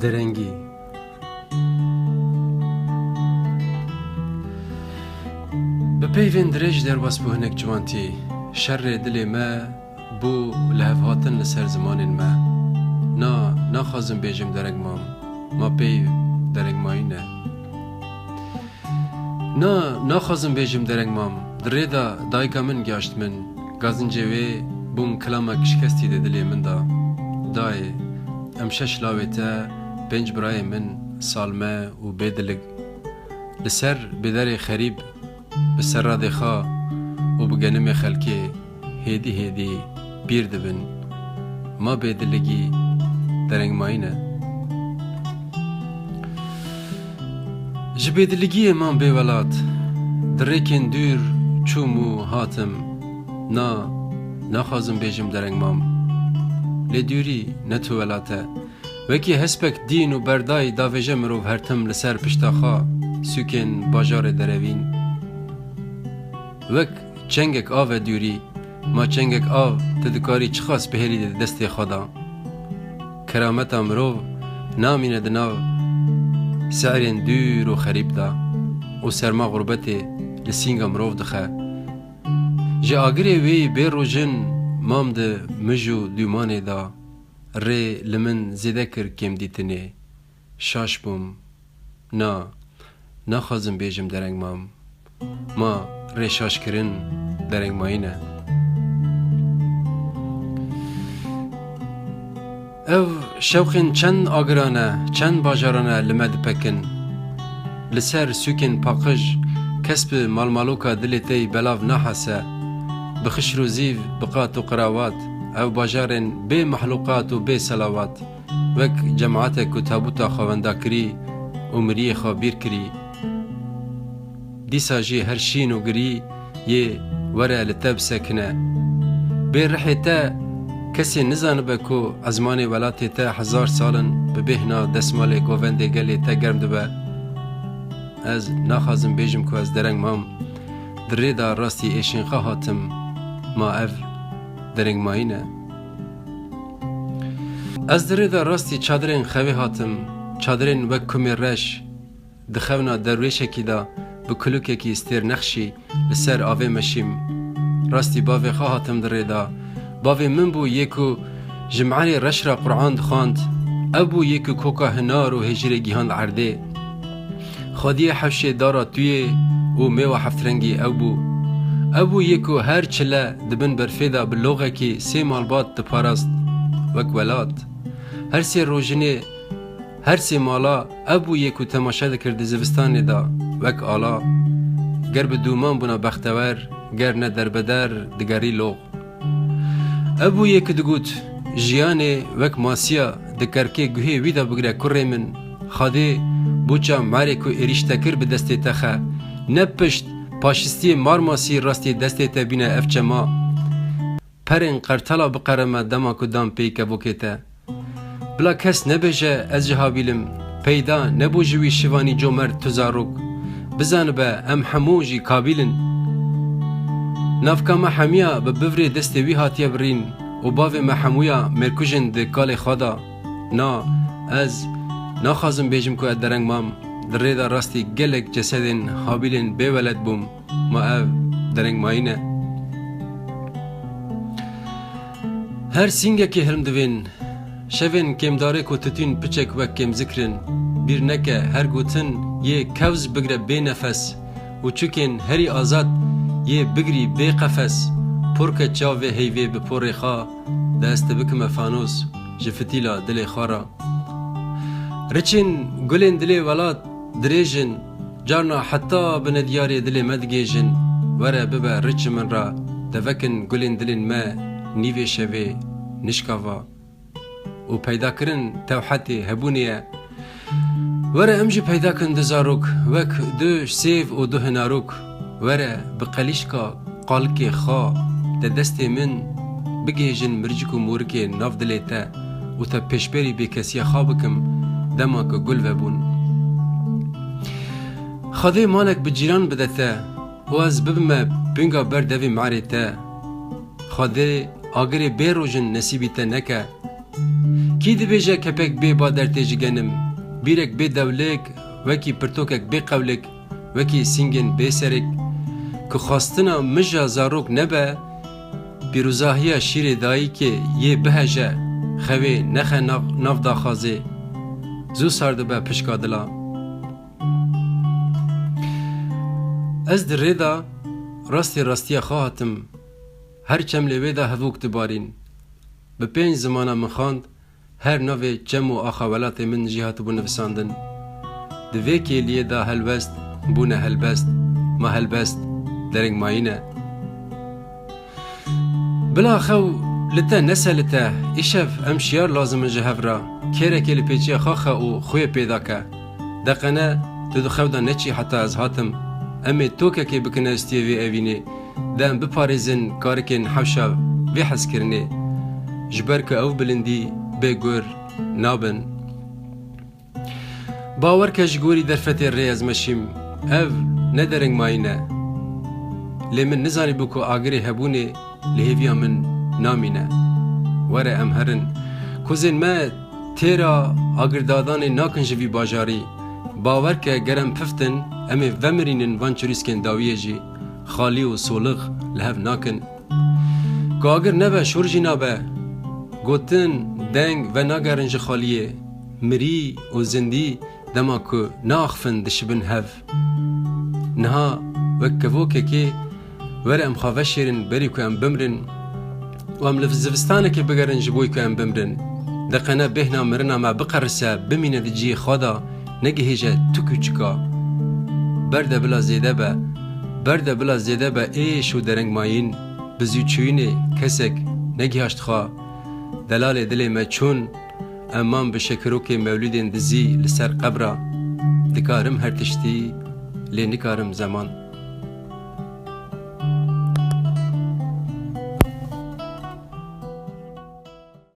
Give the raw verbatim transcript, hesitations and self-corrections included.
Derengî. Bi peyvên dirêj derbas bû hinek ciwantî. Şerê dilê me bû lihevhatin li ser zimanên me. Na, naxwazim bêjim dereng mam. Ma peyv dereng mayî ne. Na, naxwazim bêjim dereng mam. Di rê de dayika min gihaşt min. Gazincê wê bûn kilamek şikestî di dilê min de. Dayê, em şeş lawê te, pênc birayê min, salme û bêdilig. Li ser bêderê xerîb, bi serradê xwe û bi genimê xelkê hêdî hêdî pîr dibin. Ma bêdiligî dereng mayî ne. Ji bêdiligiyê mam bê welat. Di rêkên dûr çûm û hatim. Na, naxwazim bêjim dereng mam. Lê dûrî ne tu welat e. Wekî hespek dîn û berdayî davêje mirov her tim li ser pişta xwe sûkên bajarê derevîn. Wek çengek av e dûrî, ma çengek av tu dikarî çiqas bihêlî di destê xwe de. Kerameta mirov namîne di nav se'rên dûr û xerîb de û serma xurbetê li sînga mirov dixe. Ji agirê wê bê rojin mam di mij û dûmanê de rê li min zêde kir kêmdîtinê. Şaş bûm. Na, naxwazim bêjim dereng mam. Ma rê şaşkirin dereng mayî ne. Ev şewqên çend agiran e, çend bajaran e li me dipekin. Li ser sûkên paqij, kes bi malmaloka dilê tey belav nahese. Bi xişr û zîv, bi qat û qirawat, ev bajarên bê mexlûqat û bê selawat. Wek cematek ku tabûta xwe wenda kirî û miriyê xwe bîr kirî. Dîsa jî her şîn û girî yê were li te bisekine. Bê rihê te kesê nizanibe ku ezmanê welatê te hezar sal in bi bêhna desmalê govendê gelê te germ dibe. Ez naxwazim bêjim ku ez dereng mam. Di rê de rastî êşên xwe hatim. Ma ev dereng mayî ne. Ez di rê de rastî çadirên xewê hatim, çadirên wek kumê reş, di xewna derwêşekî de bi kulukekî stêrnexşî li ser avê meşîm. Rastî bavê xwe hatim di rê de. Bavê min bû yê ku ji me'rê reş re Quran dixwand. Ew bû yê ku koka hinar û hêjirê gihand erdê. Xwediyê hewşê dara tuyê û mêwa heftrengî ew bû. Ew bû yê ku her çile di bin berfê de bi loxekî sê malbat diparast wek welat. Her sê rojinê, her sê mala ew bû yê ku temaşe dikir di zivistanê de wek ala. Ger bi dûman bûna bextewer, ger ne derbeder digerî lox. Ev bû yê ku digot, jiyanê wek masiya di kerkê guhê wî de bigire kurê min. Xadê, boça merê ku êrîş te kir bi destê te xe, ne pişt paşistiyê marmasî rastê destê te bîne ev çema. Perên qertala biqerime dema ku dan pê kevokê te. Bila kes nebêje ez ji Habîl im, peyda nebû ji wî şivanî comert tu zarok. Bizanibe em hemû jî Kabîl in. Navka me hemiya bi bivrê destê wî hatiye birîn û bavê me hemûya mêrkuj in di kalê xwe de. Na, ez naxwazim bêjim ku ez dereng mam. Di rê de rastî gelek cesedên Habîlên bêweled bûm. Ma ev dereng mayî ne. Her sîngekê hilm divên. Şevên kêmdarê ku titîn piçek wek kêmzikrin. Bîr neke her gotin yê kewz bigre bê nefes û çûkên herî azad yê bigirî bê qefes. Porke çavê heyvê bi porê xwe, dest bikime fanos ji fitîla dilê xwe re. Riçên gulên dilê welat dirêj in, carna heta bi nediyarê dilê me digêjin. Were bibe riç ji min re, devekin gulên dilên me nîvê şevê nişkava. Û peydakirin tewhetê hebûnê ye. Were em jî peyda kin du zarok, wek du sêv û du hinarok. Were bi qelîşka qalikê xwe de destê min bigihêjin mircik û morikê nav dilê te û te pêşberî bêkesiya xwe bikim, dema ku gul vebûn. Xwedê malek bi cîran bide te û ez bibime pînga ber devê merê te. Xwedê agirê bê rojin nesîbî te neke. Kî dibêje kepek bê ba dertê ji genim, bîrek bê dewlik, wekî pirtokek bê qewlik, wekî sîngên bê serik, ku xwestina min ja zarok nebe, pîrozahiya şîrê dayikê yê biheje, xewê nexe nav, nav daxazê, zû sar dibe pişka dila. Ez di rê de rastê rastiya xwe hatim, her çemlê wê de hevok dibarîn. Bi pênc zimana min xwend, her navê çem û axa welatê min jî hatibû nivisandin. Di vê kêliyê de helwest bûne helbest, ma helbest dereng mayîne. Bila xew li te neselite, îşev em şiyar lazim in ji hev re. Kêrekê li pêçiya xwe xe û xwê pê dake. Deqene tu di xew de neçî heta ez hatim. Em ê tokekê bikin estiyê vê evînê. De em biparêzin karikên hewşa vê hezkirinê. Ji ber ku ew bilindî bê gur nabin. Bawer ke ji gorî derfetê rê ez meşîm. Ev ne dereng mayîn e. Lê min nizanîbû ku agirê hebûnê li hêviya min namîne. Were em herin. Kuzên me têra agirdadanê nakin ji vî bajarî. Bawer ke ger em piftin, em ê vemirînin van çirûskên dawiyê jî. Xalî û solix li hev nakin. Ku agir nebe, şor jî nabe. Gotin, deng venagerin ji xaliyê. Mirî û zindî dema ku naaxifin dişibin hev. Niha wek kevokekê were em xwe veşêrin berî ku em bimrin û em li zivistanekê bigerin ji bo ku em bimrin. Deqene bêhna mirina me biqerise, bimîne di cihê xwe de, negihêje tu kûçika. Berde bila zêde be, berde bila zêde be êş û derengmayîn. Bi zûçûyînê kesek negihaşt xwe. Delalê dilê me çûn, em man bi şekirokê mewlûdên dizî li ser qebra. Dikarim her tiştî, lê nikarim zeman.